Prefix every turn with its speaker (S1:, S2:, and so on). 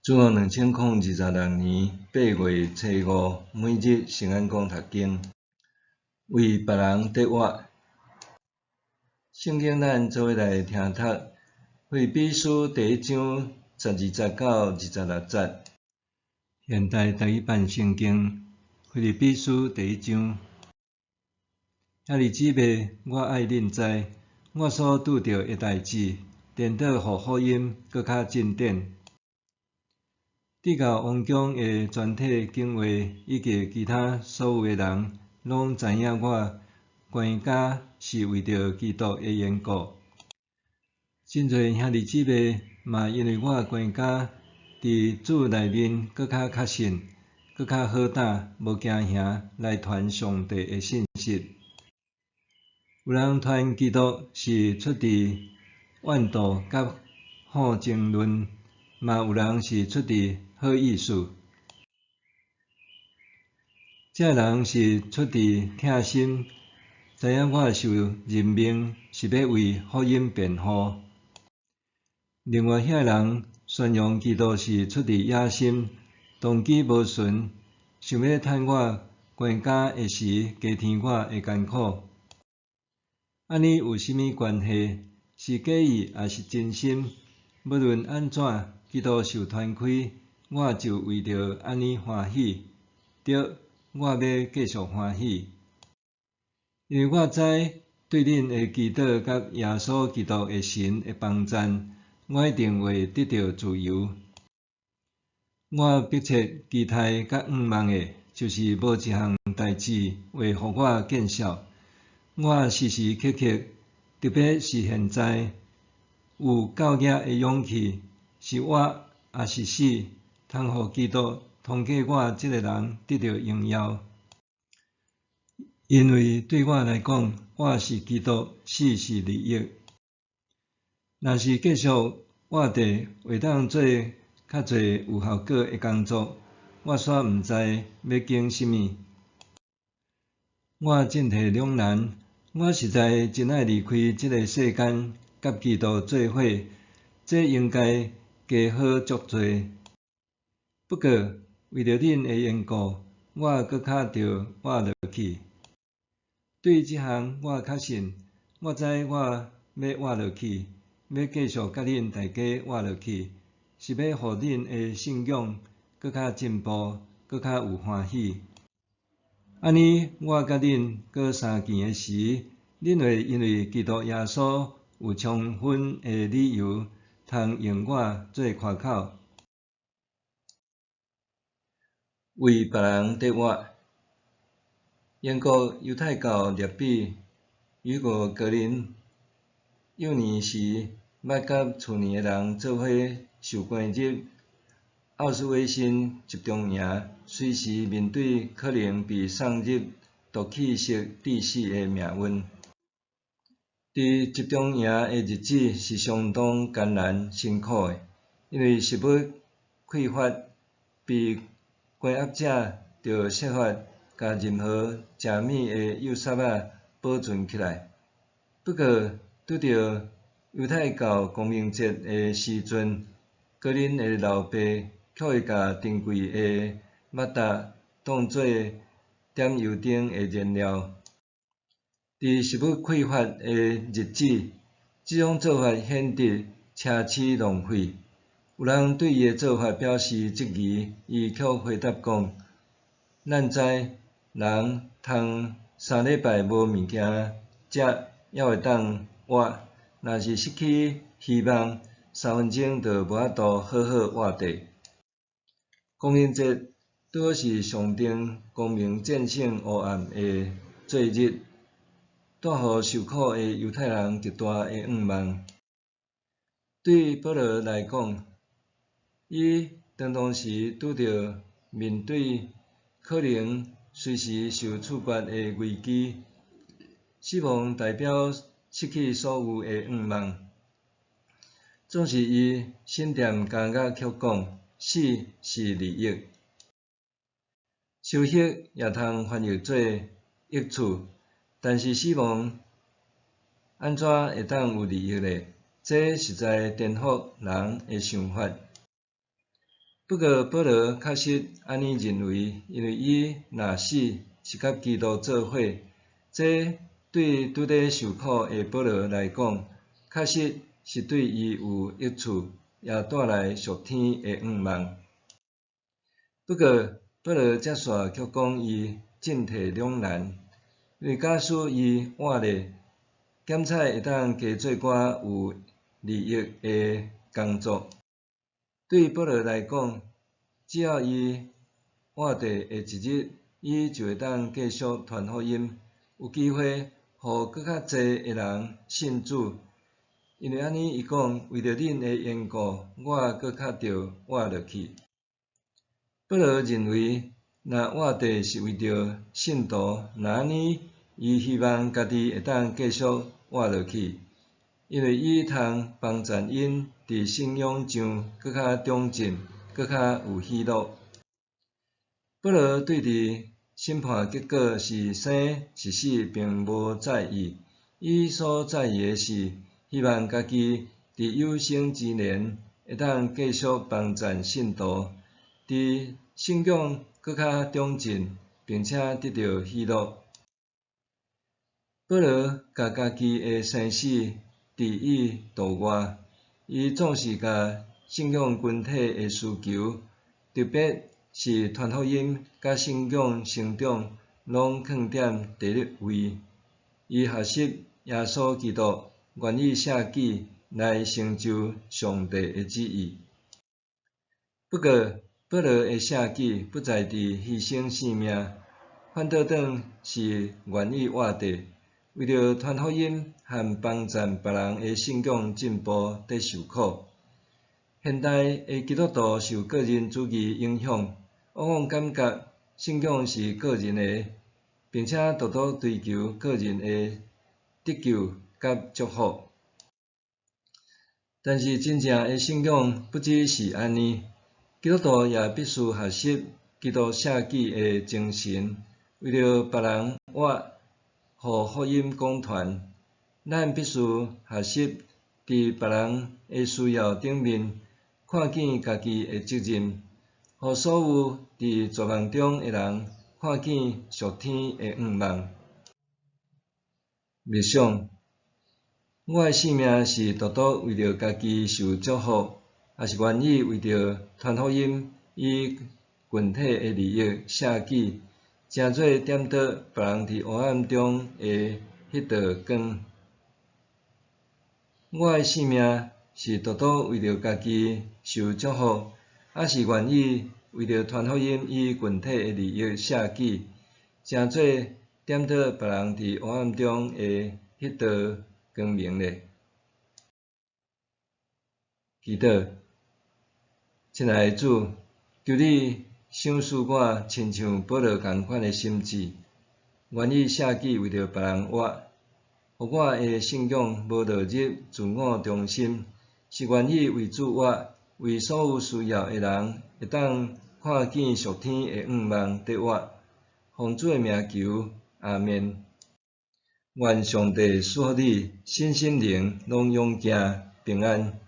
S1: 主後2026年8月初五，每日聖安講讀經，為別人得活。聖經咱做伙來聽讀，腓立比書第一章12節到26節。現代台語版聖經，腓立比書第一章。兄弟姊妹，我愛恁知，我所拄著的代誌，顛倒予福音閣較進展。直到王宮的全體警衛以及其他所有的人，攏知影我關監是為著基督的緣故。真濟兄弟姊妹嘛因為我關監，佇主內面閣較確信，閣較好膽，無驚嚇來傳上帝的信息。有人傳基督是出自怨妒佮好爭論，嘛有人是出自好意思。這人是出自疼心，知影我受任命是欲為福音辯護。另外遐人宣揚基督是出自野心，動機無純，想欲趁我關監的時，加添我的艱苦。按呢有啥物關係？是假意抑是真心？無論按怎，基督受傳開，我就為著按呢歡喜。對，我欲繼續歡喜，因為我知對恁的祈禱佮耶穌基督的神的幫贊，我一定會得著自由。我迫切期待佮向望的，就是無一項代誌會予我見笑。我時時刻刻，特別是現在，有夠額的勇氣，是活抑是死，通予基督通過我這个人得著榮耀。因為對我來講，活是基督，死是利益。若是繼續活著，會當做較濟有效果的工作，我煞毋知欲揀啥物。我進退兩難，我實在真愛離開這个世間，佮基督做伙，這應該加好足濟。不過，為著恁的緣故，我閣較著活落去。對這項我確信，我知我欲活落去，欲繼續佮恁大家活落去，是欲予恁的信仰閣較進步，閣較有歡喜。按呢，我佮恁閣相見的時，恁會因為基督耶穌有充分的理由，通用我做誇口。為別人得活。英國猶太教辣比雨果格林幼年時捌佮厝內的人做伙受關入奧斯威辛集中營，隨時面對可能被送入毒氣室致死的命運。佇集中營的日子是相當艱難辛苦的，因為食物匱乏，被關押者著設法共任何食物的幼捒仔保存起來。不過，拄著猶太教光明節的時陣，格林的老爸卻會共珍貴的肉脣當做點油燈的燃料。佇食物匱乏的日子，這種做法顯得奢侈浪費。有人對伊的做法表示質疑，伊卻回答講：咱知人通三禮拜無物件食，猶會當活；若是失去希望，3分鐘就無法度好好活著。光明節拄好是象徵光明戰勝黑暗的節日，帶予受苦的猶太人極大的向望。對保羅來講，伊當當時拄著面對可能隨時受處決的危機，死亡代表失去所有的向望。總是伊身踮監獄卻講，死是利益。休息也通翻譯做益處，但是死亡按怎會當有利益呢？這實在顛覆人的想法。不過保羅確實按呢認為，因為伊若死是佮基督做伙，這對拄咧受苦的保羅來講，確實是對伊有益處，也帶來屬天的向望。不過保羅接續卻講伊進退兩難，因為假使伊活咧，減彩會當加做寡有利益的工作。對保羅來講，只要伊活著的一日，伊就會當繼續傳福音，有機會予閣較濟的人信主。因為按呢，伊講，為著恁的緣故，我閣較著活落去。保羅認為，若活著是為著信徒，若按呢，伊希望家己會當繼續活落去，因為伊通幫贊𪜶佇信仰上閣較長進，閣較有喜樂。保羅對佇審判結果是生是死，並無在意。伊所在意的是，希望家己佇有生之年會當繼續幫贊信徒，佇信仰閣較長進，並且得著喜樂。保羅共家己的生死置於度外，伊總是共信仰群體的需求，特別是傳福音佮信仰成長，攏囥佇第一位。伊學習耶穌基督願意捨己來成就上帝的旨意。不過，保羅的捨己不在佇犧牲性命，反倒轉是願意活著，為著傳福音和幫贊別人的信仰進步佇受苦。現代的基督徒受個人主義影響，往往感覺信仰是個人的，並且獨獨追求個人的得救佮祝福。但是真正的信仰不只是按呢，基督徒也必須學習基督捨己的精神，為著別人活，予福音廣傳。咱必須學習佇別人的需要頂面，看見家己的責任，予所有佇絕望中的人看見屬天的向望。默想，我的性命是獨獨為著家己受祝福，抑是願意為著傳福音與群體的利益捨己，成做點著別人佇黑暗中的彼道光？我的性命是獨獨為著家己受祝福，抑是願意為著傳福音與群體的利益捨己，成做點著別人佇黑暗中的彼道光明呢？祈禱，親愛的主，求你賞賜我親像保羅仝款的心志，願意捨己為著別人活，予我的信仰無落入自我中心，是願意為主活，為所有需要的人會當看見屬天的向望佇活。奉主的名求，阿們。願上帝賜予你身心靈攏勇健平安。